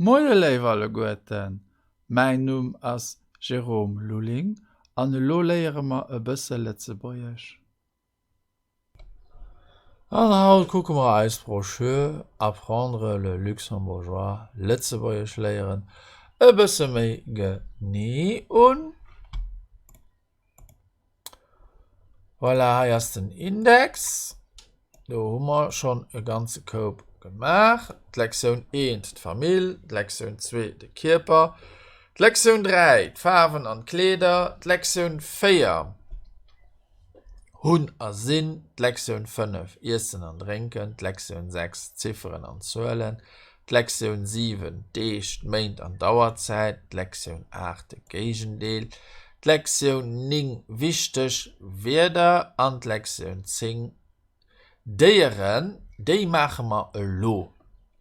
Moie léif alleguerten, mäin Numm ass Jérôme Lulling an elo léiere mer e bësse Lëtzebuergesch. An haut kucke mer eis Broschür Apprendre le luxembourgeois, Lëtzebuergesch léieren, e bësse méi genee un. Voilà, hei ass den Index. Do hu mer schonn e ganze Koup gemaach. D'Lektioun 1, d'Famill, d'Lektioun 2, de Kierper, d'Lektioun 3, d'Faarwen an d'Kleeder, d'Lektioun 4, Hunn a Sinn, d'Lektioun 5, Iessen an Drénken, d'Lektioun 6, Zifferen an Zuelen, d'Lektioun 7, D'Deeg, d'Méint an d'Auerzäit, d'Lektioun 8, De Géigendeel, d'Lektioun 9, Wichteg Wierder an d'Lektioun 10, Déieren. Déi maache mer elo.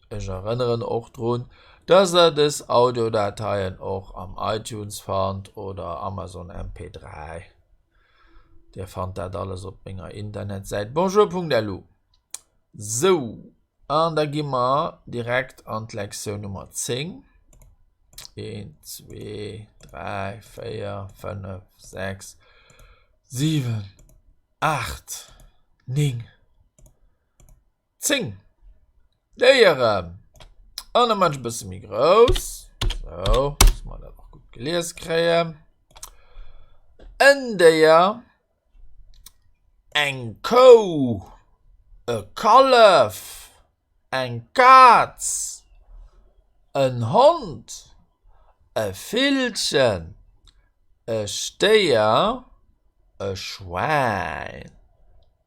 Ech erënneren och drun, dass der dës Audiodateien och am iTunes fannt oder Amazon MP3. Dir fannt dat alles op menger Internetsäit bonjour.lu. Sou. An da gi mer direkt an d'Lektioun Nummer 10. 1, 2, 3, 4, 5, 6, 7, 8, 9, 10. Déieren. An da maan ech e bësse méi grouss. Sou, dass mer dat och gutt gelies kréien. En Déier. Eng Kou, e Kallef, eng Kaz, en Hond, e Villchen, e Stéier, e Schwäin,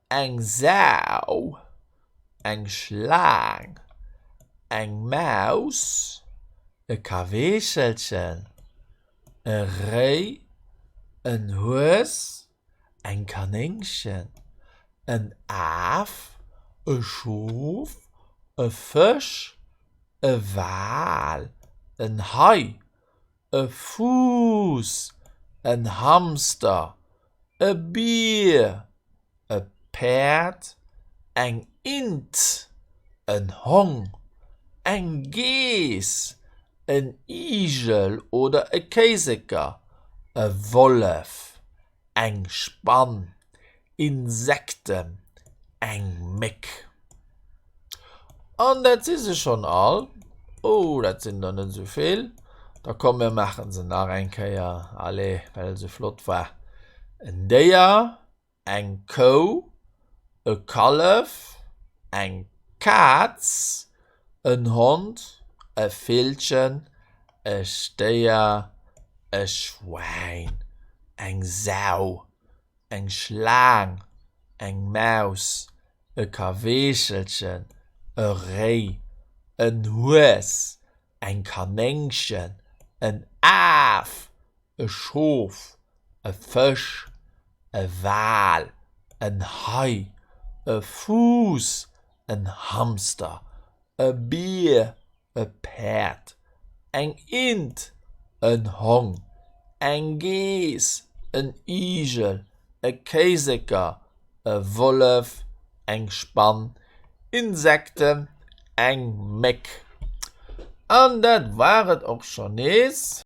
eng Sau, eng Schlaang, eng Maus, e Kaweechelchen, e Réi, en Hues, eng Kanéngchen, en Af, e Schof, e Fësch, e Wal, en Hai, e Fuuss, en Hamster, e Bier, e Päerd, eng Int, en Hong, eng Geess, en Igel oder e Kéiseker, e Wollef, eng Spann, Insekten, eng Méck. An dat si se schonn all. Oh, dat sinn der net esou vill. Da komm mir maache se nach eng Kéier, allez, well et esou flott war. En Déier, eng Kou, e Kallef, eng Kaz, en Hond, e Villchen, e Stéier, e Schwäin, eng Sau, eng Schlaang, eng Maus, e Kaweechelchen, e Réi, en Hues, eng Kanéngchen, en Af, e Schof, e Fësch, e Wal, en Hai, e Fuuss, en Hamster, e Bier, e Päerd, eng Int, en Hong, eng Geess, en Igel, e Kéiseker, e Wollef, eng Spann, Insekten, eng Méck. An dat war et och schonn nees.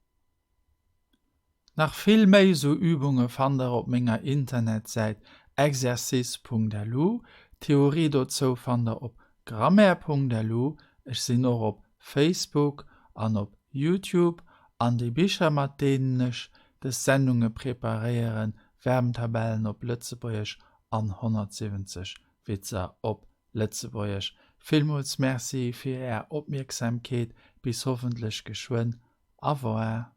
Nach vill méi sou Übunge fannt der op menger Internetsäit exercice.lu. D'Theorie dozou fannt der op grammaire.lu. Ech sinn och op Facebook an op Youtube. An déi Bicher mat deenen ech des Sendunge preparéieren, Verbentabellen op Lëtzebuergesch an 170 Witzer op Lëtzebuergesch. Villmools Merci fir är Opmierksamkeet. Bis hoffentlech geschwënn. Au revoir.